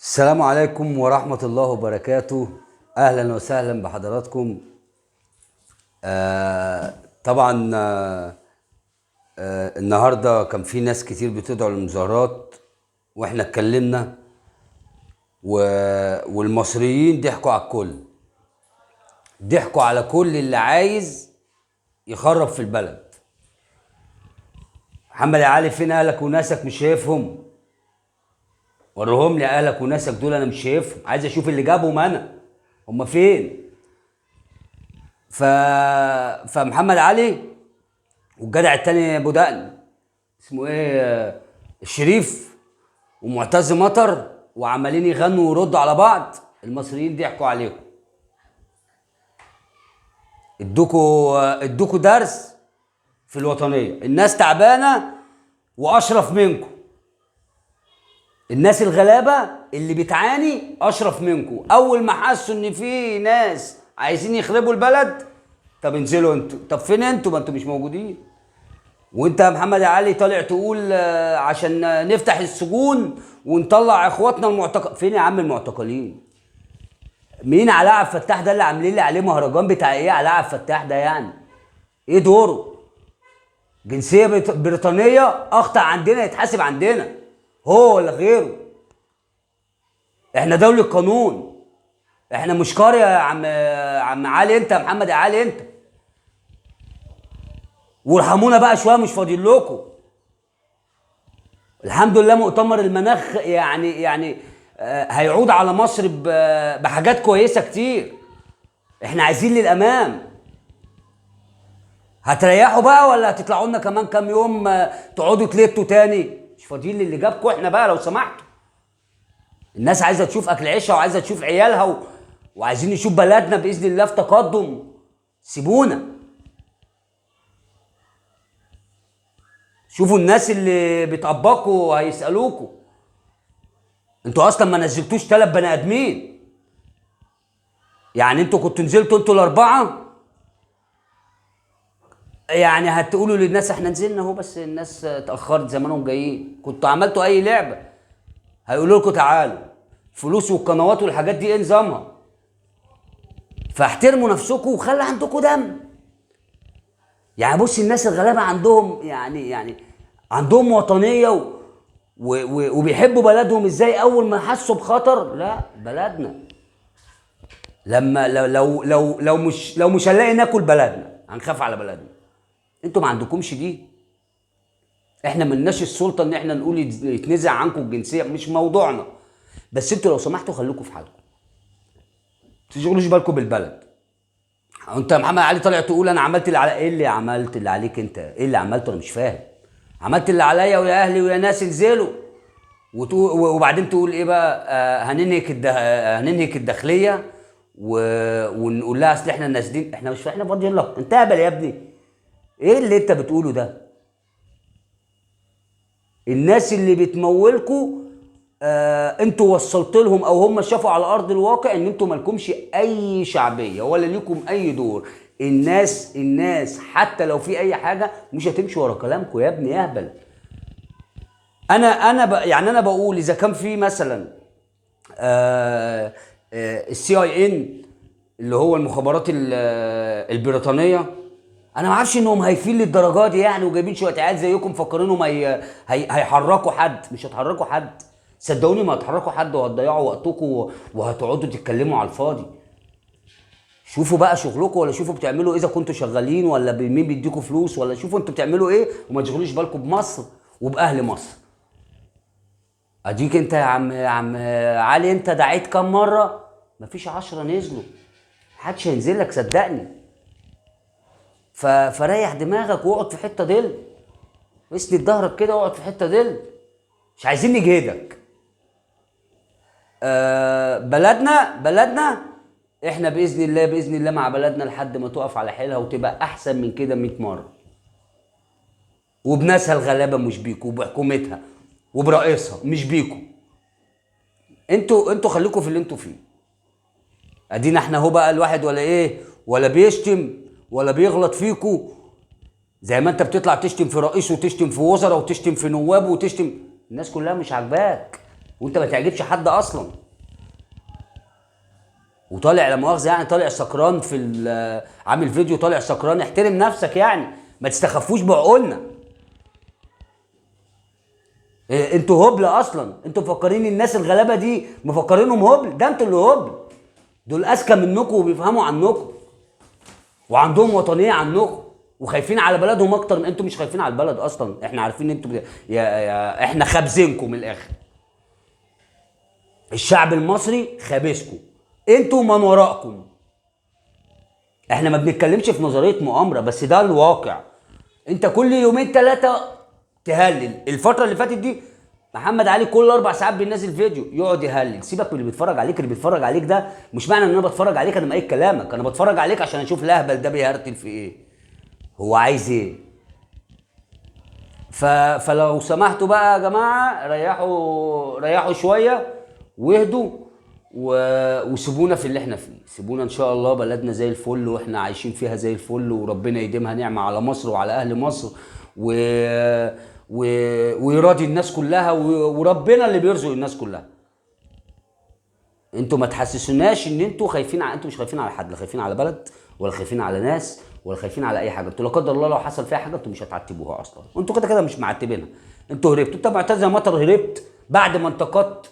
السلام عليكم ورحمة الله وبركاته. أهلا وسهلا بحضراتكم. طبعا النهاردة كان في ناس كتير بتدعو للمظاهرات، واحنا اتكلمنا والمصريين ضحكوا على الكل، ضحكوا على كل اللي عايز يخرب في البلد. محمد علي، فين اهلك وناسك؟ مش شايفهم. وريهم لي اهلك وناسك دول، انا مش شايفهم، عايز اشوف اللي جابهم انا، هم فين؟ فمحمد علي والجدع التاني ابو دقن اسمه ايه، الشريف، ومعتز مطر، وعمالين يغنوا ويردوا على بعض. المصريين ضحكوا عليكم، ادوكوا درس في الوطنية. الناس تعبانة واشرف منكم، الناس الغلابة اللي بتعاني اشرف منكم. اول ما حسوا ان في ناس عايزين يخربوا البلد، طب انزلوا انتوا، طب فين انتوا؟ ما انتوا مش موجودين. وانت يا محمد علي طالع تقول عشان نفتح السجون ونطلع اخواتنا المعتقل. فين يا عم المعتقلين؟ مين علاء عبد الفتاح ده اللي عاملين لي عليه مهرجان بتاع ايه؟ علاء عبد الفتاح ده يعني ايه دوره؟ جنسية بريطانية، اخطا عندنا يتحاسب عندنا، هو ولا غيره. احنا دولة قانون، احنا مش قرية يا عم علي انت، يا محمد علي انت. وارحمونا بقى شوية، مش فاضيين لكم. الحمد لله مؤتمر المناخ يعني هيعود على مصر بحاجات كويسة كتير. احنا عايزين للأمام. هتريحوا بقى ولا هتطلعوا لنا كمان كام يوم تقعدوا تلتوا تاني؟ مش فاضيين للي جابكم احنا بقى لو سمحتوا. الناس عايزه تشوف اكل عيشها وعايزه تشوف عيالها وعايزين نشوف بلدنا باذن الله في تقدم. سيبونا، شوفوا الناس اللي بتقبقوا هيسالوكوا. انتوا اصلا ما نزلتوش 3 بني ادمين، يعني انتوا كنتوا نزلتوا انتوا الاربعة، يعني هتقولوا للناس احنا نزلنا اهو، بس الناس اتاخرت زمانهم جايين. كنتوا عملتوا اي لعبه هيقولوا لكم تعالوا. فلوس والقنوات والحاجات دي ايه نظامها؟ فاحترموا نفسكم وخلي عندكم دم. يعني بص، الناس الغلابة عندهم يعني عندهم وطنية وبيحبوا بلدهم. ازاي اول ما حسوا بخطر، لا بلدنا، لما لو لو لو لو مش لو مش هنلاقي ناكل بلدنا هنخاف على بلدنا. انتوا ما عندكمش دي. احنا ملناش السلطة ان احنا نقول يتنزع عنكم الجنسية، مش موضوعنا. بس انتوا لو سمحتوا خليكم في حالكم، ما تشغلوش بالكم بالبلد. انت يا محمد علي طالع تقول انا عملت اللي على ايه؟ اللي عملت اللي عليك انت ايه اللي عملته؟ انا مش فاهم. عملت اللي عليا ويا اهلي ويا ناس انزلوا، وبعدين تقول ايه بقى؟ هننهك الداخلية ونقول لها اصل احنا نازلين، احنا مش احنا فاضيين لك. انت هبل يا ابني، ايه اللي انت بتقوله ده؟ الناس اللي بتمولكوا انتوا وصلت لهم او هم شافوا على ارض الواقع ان انتوا مالكمش اي شعبية ولا ليكم اي دور. الناس حتى لو في اي حاجة مش هتمشي ورا كلامكم يا ابني يا اهبل. انا يعني انا بقول اذا كان في مثلا الCIN اللي هو المخابرات البريطانية، انا ما اعرفش انهم هايفين للدرجة دي يعني، وجايبين شوية عيال زيكم مفكرينهم هيحركوا حد. مش هتحركوا حد، صدقوني ما هتحركوا حد، وهتضيعوا وقتكم وهتقعدوا تتكلموا على الفاضي. شوفوا بقى شغلكم، ولا شوفوا بتعملوا ايه اذا كنتوا شغالين، ولا مين بيديكوا فلوس، ولا شوفوا انتوا بتعملوا ايه، وما تشغلوش بالكم بمصر وباهل مصر. اديك انت يا عم علي، انت دعيت كام مرة؟ مفيش 10 نزلوا، محدش هينزل لك صدقني. فريح دماغك واقعد في حتة دل، اسند ظهرك كده واقعد في حتة دل، مش عايزين نجهدك. بلدنا احنا باذن الله، باذن الله مع بلدنا لحد ما تقف على حيلها وتبقى احسن من كده 100 مرة، وبناسها الغلابة مش بيكوا، وبحكومتها وبرئيسها مش بيكوا. انتوا خليكوا في اللي انتوا فيه. ادينا احنا اهو بقى، الواحد ولا ايه، ولا بيشتم ولا بيغلط فيكوا زي ما انت بتطلع تشتم في رئيس وتشتم في وزراء وتشتم في نواب وتشتم الناس كلها، مش عاجباك. وانت ما تعجبش حد اصلا. وطالع لا مؤاخذة يعني طالع سكران في عامل فيديو طالع سكران، احترم نفسك يعني، ما تستخفوش بعقولنا. انتوا هبل اصلا، انتوا مفكرين الناس الغلابة دي مفكرينهم هبل، ده انتوا اللي هبل، دول اذكى منكم وبيفهموا عنكم وعندهم وطنية عنكم وخايفين على بلدهم اكتر من انتوا. مش خايفين على البلد اصلا، احنا عارفين ان انتوا يا احنا خابزينكم من الاخر. الشعب المصري خابزكم انتوا ومن وراءكم. احنا ما بنتكلمش في نظرية مؤامرة، بس ده الواقع. انت كل يومين ثلاثة تهلل. الفترة اللي فاتت دي محمد علي كل 4 ساعات بينزل فيديو يقعد يهلل. سيبك من اللي بيتفرج عليك، اللي بيتفرج عليك ده مش معنى ان انا بتفرج عليك انا مأيد كلامك، انا بتفرج عليك عشان اشوف الاهبل ده بيهرتل في ايه، هو عايز ايه. فلو سمحتوا بقى يا جماعة ريحوا شوية واهدوا وسيبونا في اللي احنا فيه. سيبونا ان شاء الله، بلدنا زي الفل واحنا عايشين فيها زي الفل، وربنا يديمها نعمه على مصر وعلى اهل مصر ويراضي الناس كلها، وربنا اللي بيرزق الناس كلها. انتوا ما تحسسوناش ان انتوا خايفين انتوا مش خايفين على حد، لا خايفين على بلد ولا خايفين على ناس ولا خايفين على اي حاجة. انتوا لا قدر الله لو حصل فيها حاجة انتوا مش هتعتبوها اصلا، انتوا كده كده مش معتبينها، انتوا هربتوا. انت معتز يا مطر هربت بعد ما انتقدت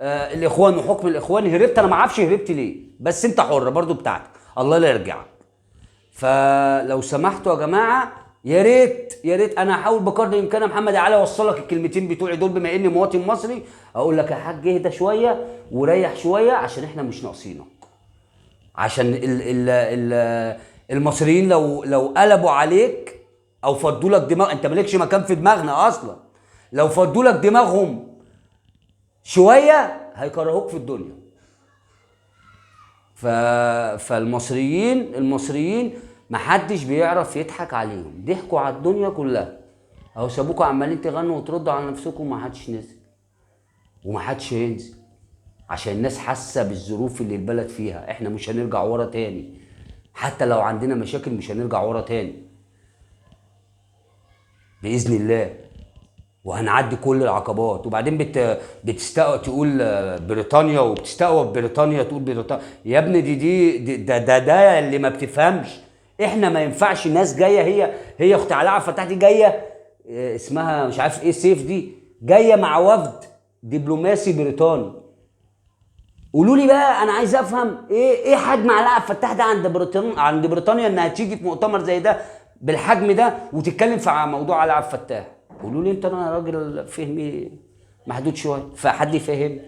الاخوان وحكم الاخوان، هربت. انا ما اعرفش هربت ليه، بس انت حر برضو بتاعتك، الله لا يرجعك. فلو سمحتوا يا جماعة، يا ريت يا ريت، انا هحاول بقدر الامكان يا محمد علي اوصل لك الكلمتين بتوعي دول، بما اني مواطن مصري اقول لك يا حاج اهدى شوية وريح شوية، عشان احنا مش ناقصينك. عشان ال ال ال المصريين لو قلبوا عليك او فضوا لك دماغ، انت مالكش مكان في دماغنا اصلا، لو فضوا لك دماغهم شوية هيكرهوك في الدنيا. فالمصريين المصريين محدش بيعرف يضحك عليهم، ضحكوا على الدنيا كلها، اهو سابوكوا عمالين تغنوا وتردوا على نفسكم ومحدش نزل ومحدش هينزل، عشان الناس حاسه بالظروف اللي البلد فيها. احنا مش هنرجع ورا تاني، حتى لو عندنا مشاكل مش هنرجع ورا تاني باذن الله، وهنعدي كل العقبات. وبعدين بتستقوى تقول بريطانيا، وبتستقوى ببريطانيا تقول بريطانيا. يا ابني دي ده ده ده اللي ما بتفهمش. احنا ما ينفعش ناس جاية، هي اخت علاء عبد الفتاح دي جاية اسمها مش عارف ايه سيف، دي جاية مع وفد دبلوماسي بريطاني. قولوا لي بقى، انا عايز افهم ايه حجم علاء عبد الفتاح ده عند بريطانيا انها تيجي في مؤتمر زي ده بالحجم ده وتتكلم في موضوع علاء عبد الفتاح؟ قولوا لي انت، انا راجل فهمي محدود شوية، فحد يفهم.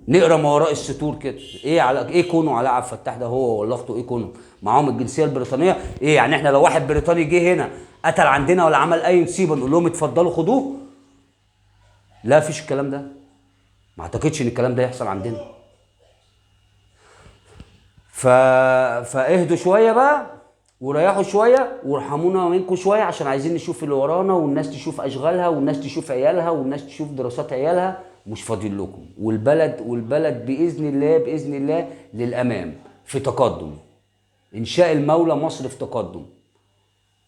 نقرا ما وراء السطور كده، ايه على ايه كونه علاء عبد الفتاح ده هو ولا اخته، ايه كونه معاهم الجنسية البريطانية؟ ايه يعني احنا لو واحد بريطاني جه هنا قتل عندنا ولا عمل اي نصيبه نقول لهم اتفضلوا خدوه؟ لا، فيش الكلام ده، ما اعتقدش ان الكلام ده يحصل عندنا. فاهدوا شوية بقى وريحوا شوية وارحمونا منكم شوية، عشان عايزين نشوف اللي ورانا، والناس تشوف اشغالها، والناس تشوف عيالها، والناس تشوف دراسات عيالها. مش فاضيين لكم. والبلد باذن الله باذن الله للامام في تقدم، ان شاء المولى مصر في تقدم،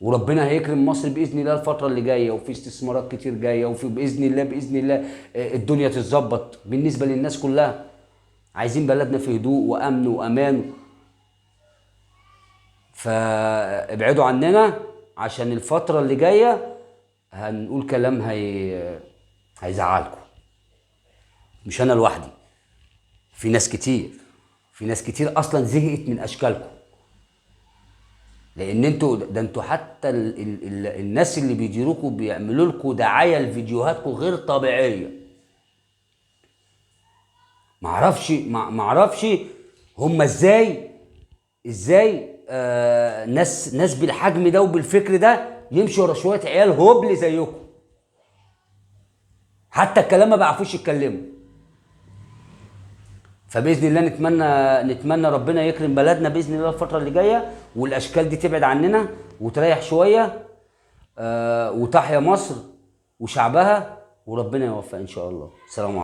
وربنا هيكرم مصر باذن الله الفترة اللي جاية، وفي استثمارات كتير جاية، وفي باذن الله باذن الله الدنيا تتظبط بالنسبة للناس كلها. عايزين بلدنا في هدوء وامن وامان، فابعدوا عننا عشان الفترة اللي جاية هنقول كلام هيزعلكم. مش انا لوحدي، في ناس كتير، في ناس كتير اصلا زهقت من اشكالكم، لان انتوا ده انتوا حتى ال ال ال الناس اللي بيديروكوا بيعملوا لكم دعاية لفيديوهاتكم غير طبيعية. معرفش هم ازاي ناس بالحجم ده وبالفكر ده يمشوا ورا شوية عيال هبل زيكم، حتى الكلام ما بيعرفوش يتكلموا. فباذن الله نتمنى ربنا يكرم بلدنا باذن الله الفترة اللي جاية، والاشكال دي تبعد عننا وتريح شوية، وتحيا مصر وشعبها، وربنا يوفق ان شاء الله. سلام عليكم.